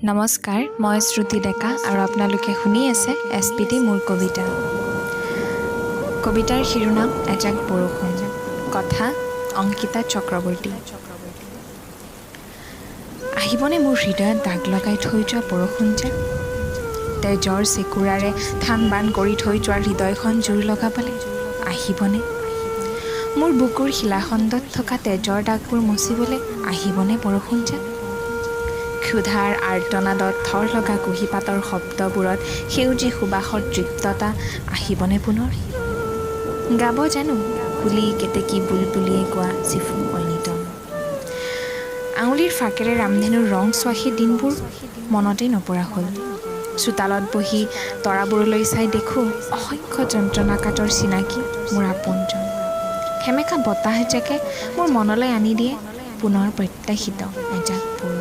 নমস্কাৰ, মই শ্ৰুতি ডেকা আৰু আপোনালোকে শুনি আছে এছপিডি মোৰ কবিতা। কবিতাৰ শিৰোনাম এজাক বৰষুণ। কথা অংকিতা চক্ৰৱৰ্তী। আহিবনে মোৰ হৃদয়ত দাগ লগাই থৈ যোৱা বৰষুণজাক? তেজৰ চেকুৰাৰে থান বান কৰি থৈ যোৱা হৃদয়খন জোৰ লগাবলৈ আহিবনে? মোৰ বুকুৰ শিলাখণ্ডত থকা তেজৰ দাগবোৰ মচিবলৈ আহিবনে বৰষুণজাক? ক্ষুধাৰ আৰ্তনাদত থৰ লগা কুঁহিপাতৰ শব্দবোৰত সেউজী সুবাসৰ তৃপ্ততা আহিবনে পুনৰ? গাব জানো কুলি কেতেকী বুলবুলিয়ে গোৱা চিফুং ঐনিতম? আঙুলিৰ ফাঁকেৰে ৰামধেনুৰ ৰং চোৱা সেই দিনবোৰ মনতেই নপৰা হ'ল। চোতালত বহি তৰাবোৰলৈ চাই দেখোঁ অসংখ্য যন্ত্ৰণা কাতৰ চিনাকি মোৰ আপোনজন। সেমেকা বতাহজাকে মোৰ মনলৈ আনি দিয়ে পুনৰ প্ৰত্যাশিত এজাক বৰষুণ।